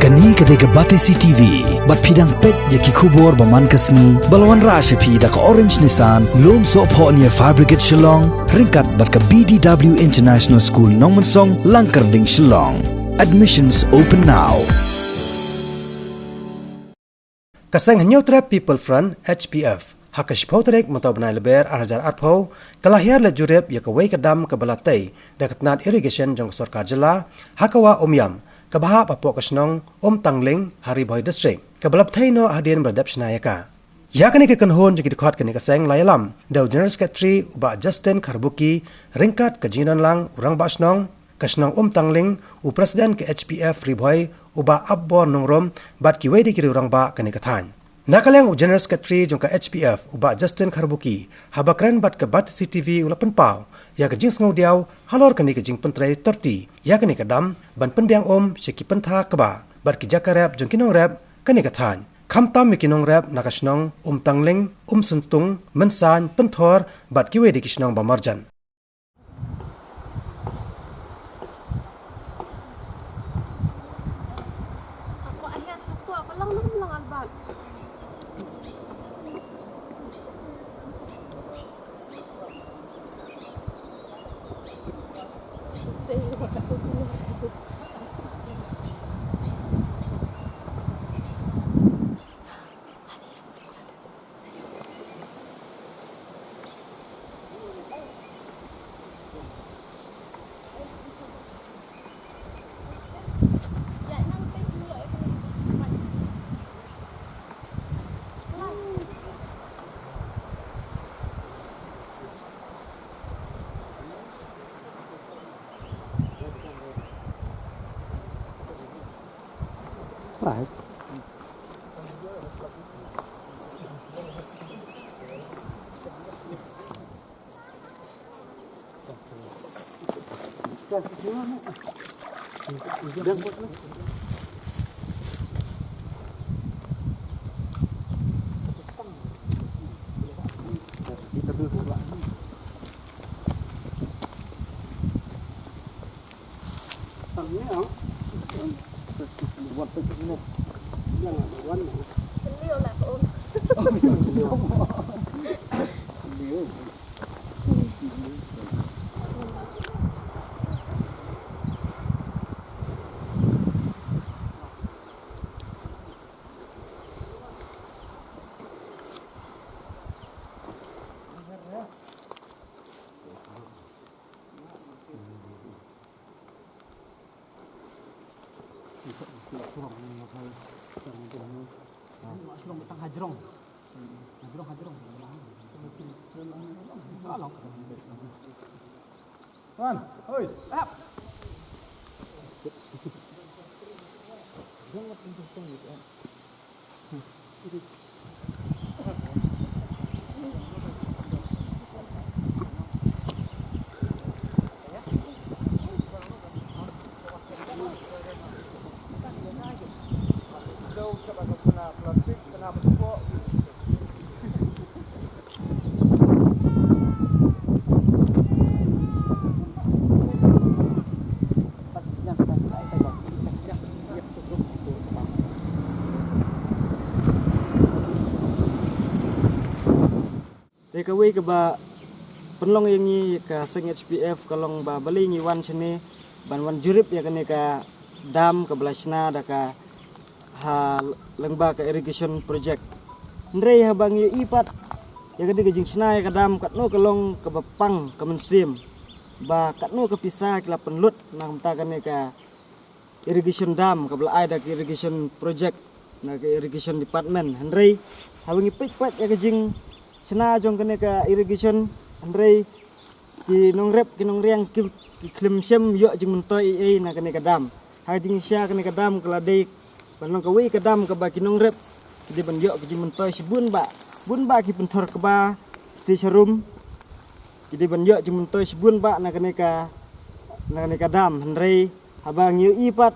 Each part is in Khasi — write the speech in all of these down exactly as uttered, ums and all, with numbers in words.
Kane ka dei ka Batesi T V, bad phi dang peit ïa ki khubor ba man ka sngi, ba la wanrah sha phi da ka Orange Nissan, Lumsohphoh near Fire Brigade Shillong, ryngkat bad ka B D W International School Nongmensong, Langkyrding, Shillong. Admissions open now. Ka seng Hynñiewtrep People Front, H P F, ha ka shiphew tarik mynta u bnai Lber ar hajar arphew, ka la hiar leit jurip ïa kawei ka dam kaba la tei da ka tnad irrigation jong ka sorkar jylla, ha ka wah Umiam, kaba hap hapoh ka shnong Umtangling, ha Ri Bhoi District, kaba la bthei noh hadien ba la dep shna ïa ka. Ïa kane ka kynhun jong ki dkhot kane ka seng la ïalam da u General Secretary u Bah Justin Kharbuki, ryngkat ka jingdonlang u Rangbah Shnong ka shnong Umtangling, u President ka H P F Ri Bhoi u Bah Apbor Nongrum, bad kiwei de ki riew rangbah kane ka thaiñ. Na ka liang u General Secretary jong ka H P F u Bah Justin Kharbuki, haba kren bad ka Batesi T V, u la pynpaw ïa ka jingsngewdiaw halor kane ka jingpyntrei torti ïa kane ka dam ban pynbiang um sha ki pyntha kba bad ki jaka rep jong ki nongrep kane ka thaiñ, khamtam ïa ki nongrep na ka shnong Umtangling, Umsyntung, Mynsain, Pynthor bad kiwei de ki shnong ba marjan. Te kawei kaba pynlong ïa ngi ka seng H P F ka long ba balei ngi wan shane ban wan jurip ïa kane ka dam kaba la shna da ka ha lyngba ka irrigation project. Hynrei haba ngi ïohi pat ïa kane ka jingshna ïa ka dam katno ka long kaba pang ka mynsiem ba katno ka pisa ki la pynlut na ka bynta kane ka irrigation dam kaba la ai da ka irrigation project na ka irrigation department. Hynrei haba ngi peit pat ïa ka jingshna jong kane ka irrigation, hynrei ki nongrep ki nongriang ki, ki khlem shym ïoh jingmyntoi ei ei na kane ka dam. Ha ka jingshisha kane ka dam ka la dei ban long kawei ka dam kaba ki nongrep ki dei ban ïoh ka jingmyntoi shibun bah, bun bah ki pynthor kba, te sharum ki dei ban ïoh jingmyntoi shibun bah na kane ka, na kane ka dam. Hynrei haba ngi ïohi pat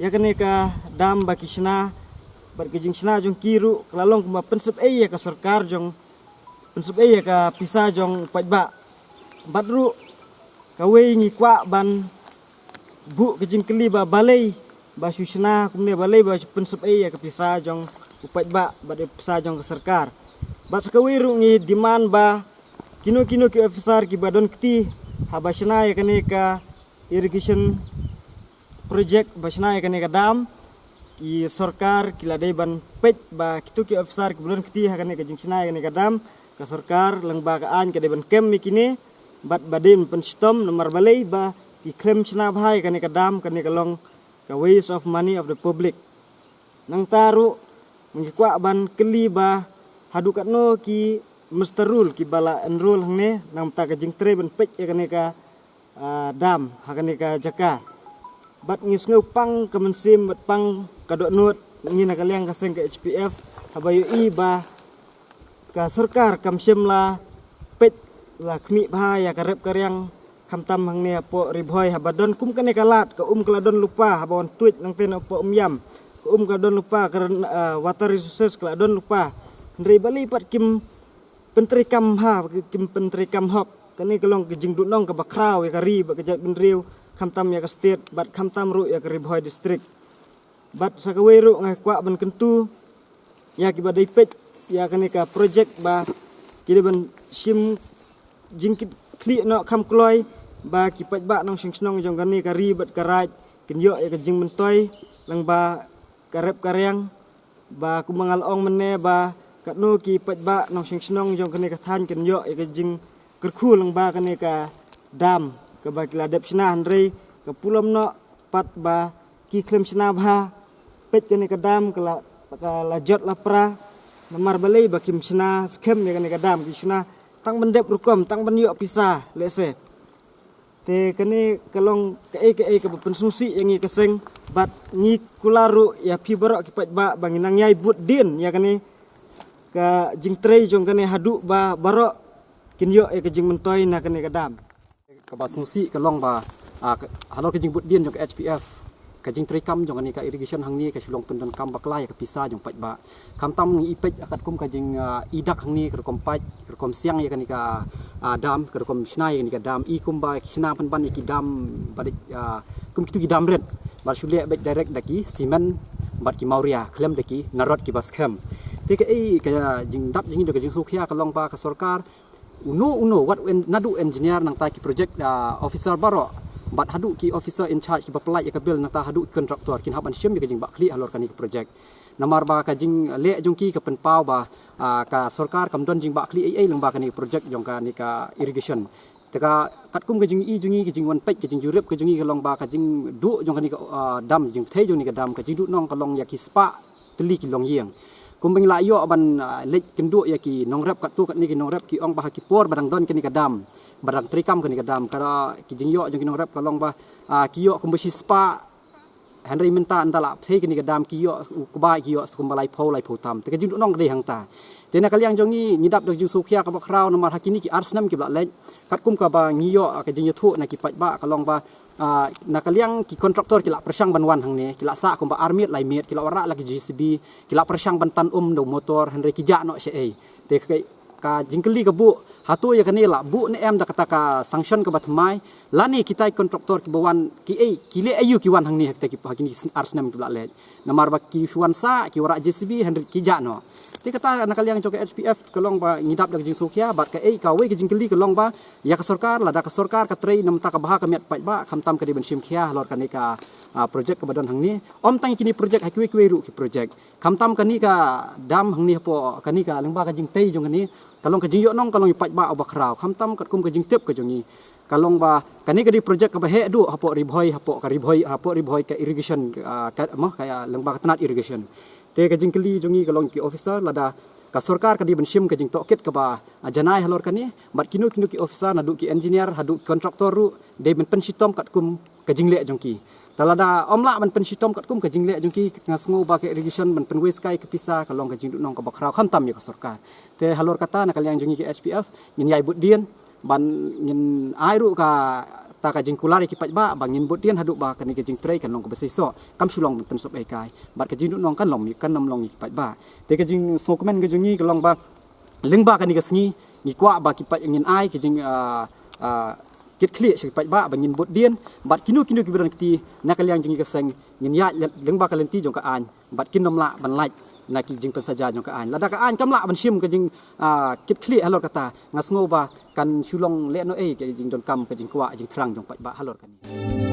ïa kane ka dam ba ki shna bad ka jingshna jong ki ruh ka la long kumba pynsep ei ïa ka sorkar jong, pynsep ei ïa ka pisa jong u paidbah. Bad ruh kawei ngi kwah ban buh ka jingkylli ba balei ba shu shna kumne balei ba shu pynsep ei ïa ka pisa jong u paidbah bad ïa pisa jong ka sorkar. Bad sa kawei ruh ngi demand ba kino kino ki officer kiba don kti haba shna ïa kane ka irrigation project, ba shna ïa kane ka dam, ki sorkar ki la dei ban peit ba kito ki officer kiba don kti ha kane ka jingshna ïa kane ka dam, ka sorkar lyngba ka aiñ ka dei ban kem ïa kine bad ba dei ban pynshitom. Namar balei ba ki khlem shna bha ïa kane ka dam, kane ka long ka waste of money of the public. Nangta ruh ngi kwah ban kylli ba haduh katno ki muster roll kiba la enroll hangne na ka bynta ka jingtrei ban peit ïa kane ka ah, dam ha kane ka jaka. Bad ngi sngew pang ka mynsiem bad pang ka dohnud ngi na ka liang ka seng ka H P F haba ïohi ba ka sorkar kam shym la peit, la khmih bha ïa ka rep ka riang, khamtam hangne hapoh Ri Bhoi haba don kum kane ka lad, ka um ka la don lypa haba wan tuid nangta napoh Umïam, ka um ka la don lypa, ka ren-, ah, water resources ka la don lypa. Hynrei balei pat kim pyntreikam ha, kim pyntreikam hok. Kane ka long ka jingduhnong kaba khraw ïa ka ri bad ka jaitbynriew, khamtam ïa ka state bad khamtam ruh ïa ka Ri Bhoi District. Bad sa kawei ruh nga kwah ban kyntu ïa kiba dei peit ïa kane ka project ba ki dei ban shim jingkitkhlieh noh kham kloi ba ki paidbah nongshong shnong jong kane ka ri bad ka raid kin ïoh ïa ka jingmyntoi lyngba ka rep ka riang, ba kumba nga la ong mynne ba katno ki paidbah nongshong shnong jong kane ka thaiñ kin ïoh ïa ka jingkyrkhu lyngba kane ka dam kaba ki la dep shna, hynrei ka pulom noh pat ba ki khlem shna bha. Peit kane ka dam ka la, ka la jot la pra. Namar balei ba kim shna skhem ïa kane ka dam, ki shna tang ban dep rukom, tang ban ïoh pisa lehse. Te kane ka long kaei kaei kaba pynsngewsih ïa ngi ka seng, bad ngi kular ruh ïa phi baroh ki paidbah ba ngin nang ïai bud dien ïa kane ka jingtrei jong kane haduh ba baroh kin ïoh ïa ka jingmyntoi na kane ka dam. Kaba sngewsih ka long ba, ah, ka, halor ka jingbud dien jong ka H P F, ka jingtreikam jong kane ka irrigation hangne ka shu long pyndonkam bakla ïa ka pisa jong paidbah. Khamtam ngi ïa peit katkum ka jing, ah, ïa dak hangne ka rukom paip, ka rukom siang ïa kane ka, ah, dam, ka rukom shna ïa kane ka dam, i kumba ki shna pynban ïa ki dam ba dei, ah, kum kitu ki dam rit, ba shu leh beit direct da ki simen bad ki mawria, khlem da ki narod kiba skhem. Te kaei ka jingdap jong ngi da ka jingsngewkhia ka long ba ka sorkar, uno uno wat en-, naduh engineer nangta ki project, ah, officer baroh, bad haduh ki officer in charge kiba pynlait ïa ka bill nangta haduh ki contractor kin hap ban shim ïa ka jingbakla halor kane ka project. Namar ba ka jingleh jong ki ka pynpaw ba, ah, ka sorkar kam don jingbakla ei ei lyngba kane ka project jong kane ka irrigation. Te ka katkum ka jing-i jong ngi, ka jingwan peit, ka jingjurip ka jong ngi ka long ba ka jingduh jong kane ka, ah, dam, jingpyni jong kane ka dam, ka jingduhnong ka long ïa ki spah tylli ki longïing. Kumba ngi la ïoh ban, ah, leit kynduh ïa ki nongrep katto katne ki nongrep ki ong ba ha ki por ba dang don kane ka dam, ba dang treikam kane ka dam, ka ki jingïoh jong ki nongrep ka long ba, ah, ki ïoh kumba shispah, hynrei mynta ynda la pynthei kane ka dam ki ïoh u kba ki ïoh sa kumba laiphew, laiphew tam. Te ka jingduhnong ka dei hangta. Te na ka liang jong ngi ngi dap da ka jingsngewkhia kaba khraw namar ha kine ki ar snem kiba la leit, katkum kaba ngi ïoh ka jingïathuh na ki paidbah ka long ba, ah, na ka liang ki contractor ki la pyrshang ban wan hangne, ki la sah kumba ar miet lai miet, ki la wanrah la ki J C B, ki la pyrshang ban tan um da u motor, hynrei ki jah noh shaei. Te ka, ka jingkylli ka buh, hato ïa kane la buh ne em da kata ka sanction kaba thymmai, lane kita ki contractor kiba wan kiei, ki leh aïu ki wan hangne ha kita ki, ha kine ki ar snem kiba la leit. Namar ba ki shu wan sah, ki wanrah J C B, hynrei ki jah noh. Te kata na ka liang jong ka H P F ka long ba ngi dap da ka jingsngewkhia, bad kaei kawei ka jingkylli ka long ba ïa ka sorkar, lada ka sorkar ka trei na ka bynta ka bha ka miat paidbah, khamtam ka dei ban shim khia halor kane ka, ah, project kaba don hangne. Ym tang kine project, ha kiwei kiwei ruh ki project. Khamtam kane ka dam hangne hapoh kane ka lyngba ka jingtei jong kane, ka long ka jingïohnong ka long ïa paidbah uba khraw. Khamtam katkum ka jingtip ka jong ngi, ka long ba kane ka dei project kaba heh duh hapoh Ri Bhoi, hapoh ka Ri Bhoi, hapoh Ri Bhoi ka irrigation, ah, ka, mo, ka, ah, lyngba ka tnat irrigation. Te ka jingkylli jong ngi ka long ki officer, lada ka sorkar ka dei ban shim ka jingtohkit kaba, ah, janai halor kane, bad kino kino ki officer naduh ki engineer haduh ki contractor ruh dei ban pynshitom katkum ka jingleh jong ki. Te lada ym lah ban pynshitom katkum ka jingleh jong ki, nga sngew ba ka irrigation ban pynwei skai ka pisa ka long ka jingduhnong kaba khraw khamtam ïa ka sorkar. Te halor kata na ka liang jong ngi ka H P F ngin ïai bud dien ban ngin ai ruh kata ka jingkular ïa ki paidbah ba ngin bud dien haduh ba kane ka jingtrei kan long kaba seisoh, kam shu long ban pynsop ei kai, bad ka jingduhnong kan long, kan ym long ïa ki paidbah. Te ka jingsngewkmen ka jong ngi ka long ba lyngba kane ka sngi ngi kwah ba ki paid ngin ai ka jing, ah, ah, kit khlieh sha ki paidbah ba ngin bud dien, bad kino kino ki ba don kti na ka liang jong ngi ka seng ngin ïaid lyngba ka lynti jong ka aiñ, bad kin ym lah ban lait na ki jingpynsaja jong ka aiñ. Lada ka aiñ kam lah ban shim ka jing, ah, kit khlieh halor kata, nga sngew ba kan shu long lehnohei ka jingdonkam, ka jingkwah, jingthrang jong paidbah halor kane.